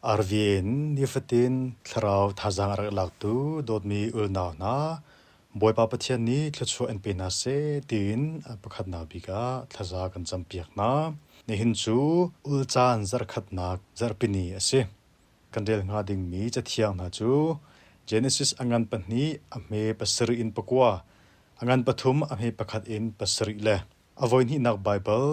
RV in nifatin thlarau thazaang a rak laktu dawtmi ulnau hna, Bawipa Pathian nih thluachuah in pe hna seh tiin a pakhatnak bik ah thlaza kan campiak hna. Nihin cu ulcaan zarhkhatnak zarhpini a si. Kan rel hnga dingmi cathiang hna cu Genesis a ngan pahnih a hme pasarih in pakua, a ngan pathum a hme pakhat in pasarih le a voihnihnak Baibal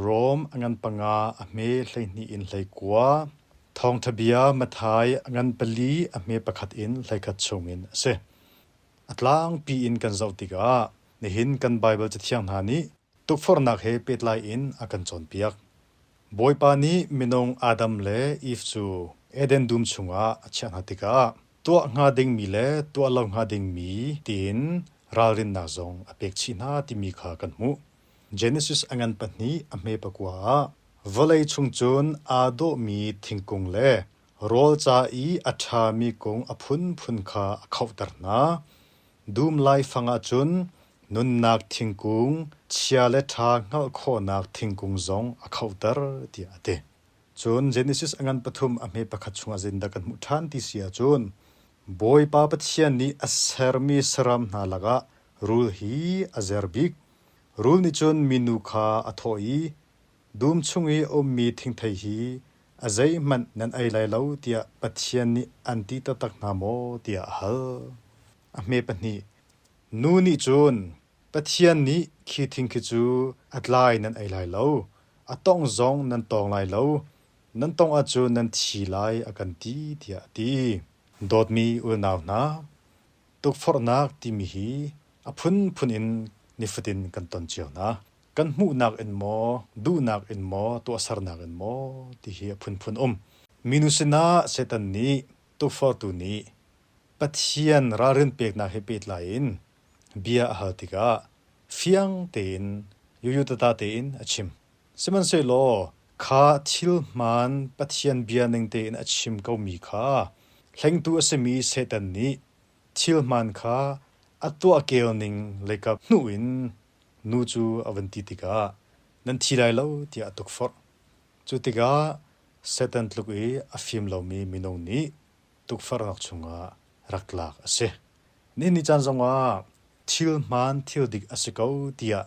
Rom a ngan panga a hme 12 in 19, Thawngṭha bia Matthai a ngan pali a hme pakhat in 11 chungin a si. A tlangpi in kan zoh tikah nihin kan Baibal Cathiang hna nih tukforhnak he pehtlai in a kan cawnpiak. Bawipa nih minung Adam le Eve cu Eden dum chungah a chiah hna tikah tuah hnga dingmi le tuah lo hnga dingmi tiin ralrinnak zong a pek chih hna timi kha kan hmuh. Genesis a ngan pahnih a hme pakua ah vawlei chung cun aa dawhmi thingkung le rawl ca i a ṭhami kung a phunphun kha a khohter hna. Dum laifang ah cun nunnak thingkung, chia le ṭha hngalh khawhnak thingkung zong a khohter tiah a ti. Cun Genesis a ngan pathum a hme pakhat chungah zeitindah kan hmuh ṭhan ti si ahcun Bawipa Pathian nih a sermi saram hna lakah rul hi a zer bik. Rul nih cun minu kha a thawh i, Dum chung i a ummi thingthei hi a zeihmanh nan ei lai lo tiah Pathian nih an ti taktak hna maw tiah a hal. A hme pahnih. Nu nih cun, Pathian nih khi thing khi cu a tlai nan ei lai lo, a tawngh zong nan tawng lai lo, nan tawngh ahcun nan thi lai a kan ti tiah a ti. Dawtmi unau hna, tukforhnak timi hi a phunphun in nifatin kan ton cio hna. Kan hmuhnak in maw, duhnak in maw, tuahsernak in maw ti hi a phunphun um. Minu sinah Satan nih tukforhtu nih Pathian ralrin peknak he pehtlai in bia a hal tikah fiang tein yuyutata tein a chim. Sihmanhsehlaw kha thil hmaan Pathian bia ning tein a chim komi kha hlengtu a simi Satan nih thil hmaan kha a tuahkel ning leikap hnuh in nu cu a van ti tikah nan thi lai lo tiah a tukforh. Cu tikah Satan tluk i a fim lomi minung nih tukforhnak chungah rak tlak a si. Nihin ni caan zongah thil hmaan thil dik a si ko tiah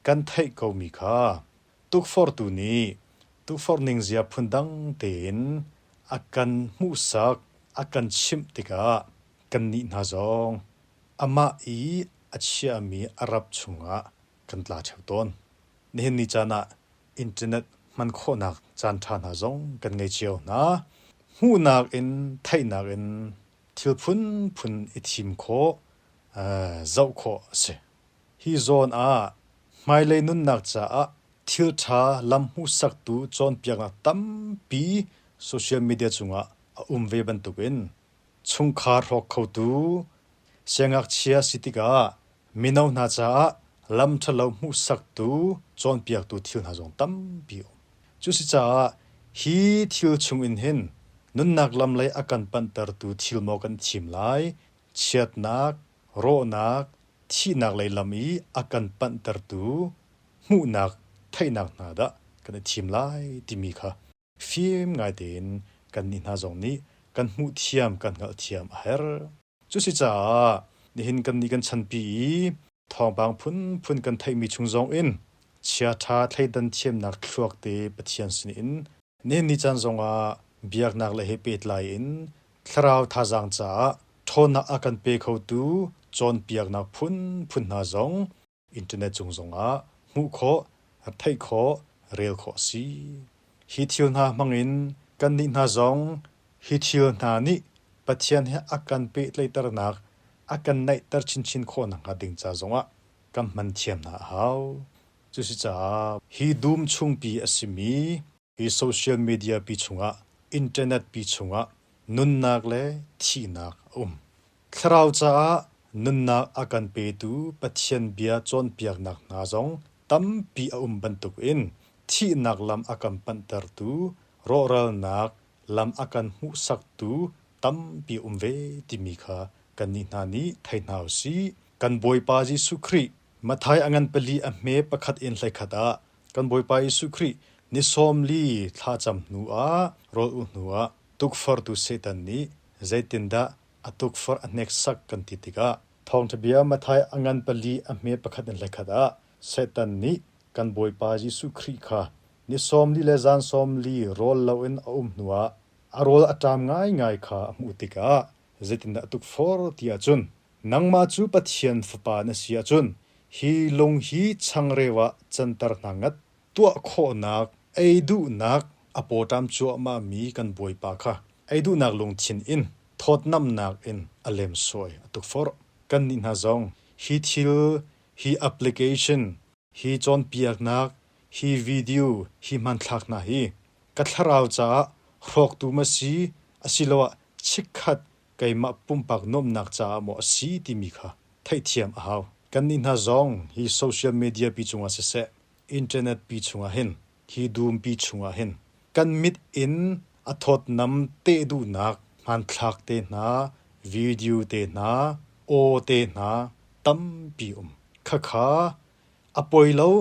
kan theih komi kha tukforhtu nih tukforh ningzia phundang tein a kan hmuhsak, a kan chimh tikah kannih hna zong amah i a chiahmi a rap chungah kan tla ṭheo tawn. Nihin ni caan ah internet hman khawhnak caanṭha hna zong kan ngei cio hna. Hmuhnak in theihnak in thil phunphun i thim khawh, zoh khawh a si. Hi zawn ah hmailei nunnak caah thil ṭha lam hmuhsaktu cawnpiaknak tampi social media cungah a um ve bantukin chungkhar hrawk khotu siangngakchia si tikah mino hna caah lam ṭhalo hmuhsaktu cawnpiaktu thil hna zong tampi a um. Cuasicaah hi thil chungin hin nunnak lam lei a kan panhtertu thil maw kan thim lai, chiatnak, rawhnak, thihnak lei lam i a kan panhtertu hmuhnak, theihnak hna dah kan i thim lai timi kha fim ngai tein kannih hna zong nih kan hmuhthiam, kan hngalhthiam a herh. Cuasicaah nihin kannih kan chanpi i thawngpang phunphun kan theihmi chung zongin chiaṭha thleidan thiamnak thluak te Pathian sinin Nihin ni caan zongah biaknak le he pehtlai in thlarau thazaang caah ṭhawnnak a kan pe khotu cawnpiaknak phunphun hna zong internet cung zongah hmuh khawh, theih khawh, rel khawh a si. Hi thil hna hmangin kannih hna zong hi thil hna nih Pathian he a kan pehtlaihternak, a kan naihter chinchin khawh nakhnga ding ca zongah kan hman thiam hna a hau. Cusicaah hi dum chungpi a simi hi social media pi chungah internet pi chungah nunnak le thihnak a um. Thlarau caah nunnak a kan petu Pathian bia cawnpiaknak hna zong tampi a um bantukin thihnak lam a kan panhtertu rawhralnak lam a kan hmuhsaktu tampi a um ve timi kha kannih hna nih thei hna u sih. Kan Bawipa Jesuh Khrih Matthai a ngan pali a hme pakhat in 11 ah kan Bawipa Jesuh Khrih ni sawm li thlacam hnu ah rawl ulh hnu ah. Tukforhtu Satan nih zeitindah a tukforh a hneksak kan ti tikah Thawngṭha bia Matthai a ngan pali a hme pakhat in hlekhat ah Satan nih kan Bawipa Jesuh Khrih kha ni 40 le zan 40 rawl loin a um hnuah a rawl a ṭam ngaingai kha a hmuh tikah zeitindah a tukforh ti ahcun nangmah cu Pathian Fapa na si ahcun hi lung hi changreu ah canter hna ngat tuah khawhnak, ei duhnak a pawṭam cuahmahmi kan Bawipa kha ei duhnak lungthin in thawtnamnak in a lemsawi a tukforh. Kannih hna zong hi thil, hi application, hi cawnpiaknak, hi video, hi hmanthlak hna hi ka thlarau caah hrawktu ma si asiloah chikkhat keimah pumpak nuamhnak caah maw a si timi kha theihthiam a hau. Kannih hna zong hi social media pi cungah siseh, internet pi chungah hin, hi dum pi chungah hin kan mit in a thawtnam teh duhnak hmanthlak te hna, video te hna, aw te hna tampi um. Khakha a poi lo,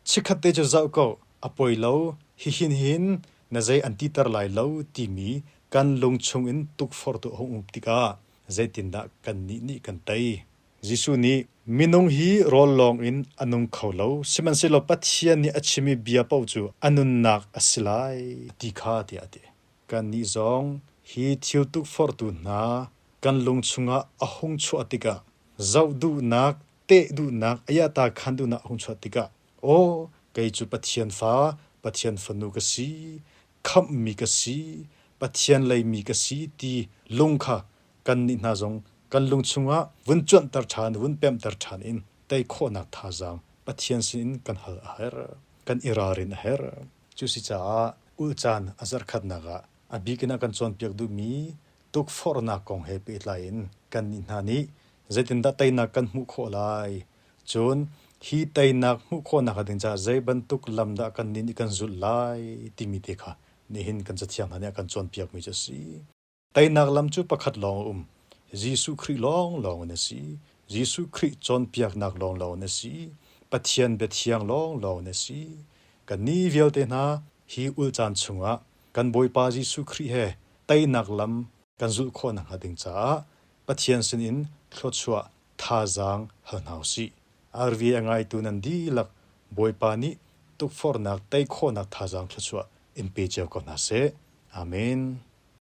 chikkhat te cu zoh ko, a poi lo, hihin hin na zei an titer lai lo timi kan lung chungin tukforhtu a hung um tikah zeitindah kannih nih kan tei? Jesuh nih minung hi rawl lawngin a nung kho lo, sihmanhsehlaw Pathian nih a chimmi bia paoh cu a nunnak a si lai ti kha tiah a ti. Kannih zong hi thil tukforhtu hna kan lung chungah a hung chuah tikah zoh duhnak, teh duhnak, ayata khan duhnak a hung chuah tikah aw kei cu Pathian fa, Pathian fanu ka si, khamhmi ka si, Pathian leimi ka si ti lung kha kannih hna zong kan lung chungah vun cuanhter ṭhan, vun pemhter ṭhan in tei khawhnak thazaang Pathian sinin kan hal a herh. Kan i ralrin a herh. Cu si caah ulh caan a zarhkhatnak ah a bik in a kan cawnpiak duhmi tukforhnak kong he pehtlai in kannih hna nih zeitindah teinak kan hmuh khawh lai? Cun hi teinak hmuh khawhnak ding caah zei bantuk lam dah kannih nih kan zulh lai timi te kha nihin kan cathiang hna nih a kan cawnpiakmi cu a si. Teinak lam cu pakhat lawng a um. Jesuh Khrih lawnglawng in a si. Jesuh Khrih cawnpiaknak lawnglawng in a si. Pathian biathiang lawnglawng in a si. Kannih vialte hna hi ulcaan chungah kan Bawipa Jesuh Khrih he teinak lam kan zulh khawh nakhnga ding caah Pathian sinin thluachuah thazaang hal hna usih. RV a ngaitu nan dihlak Bawipa nih tukforhnak tei khawhnak thazaang thluachuah in pe cio ko hna seh. Amen.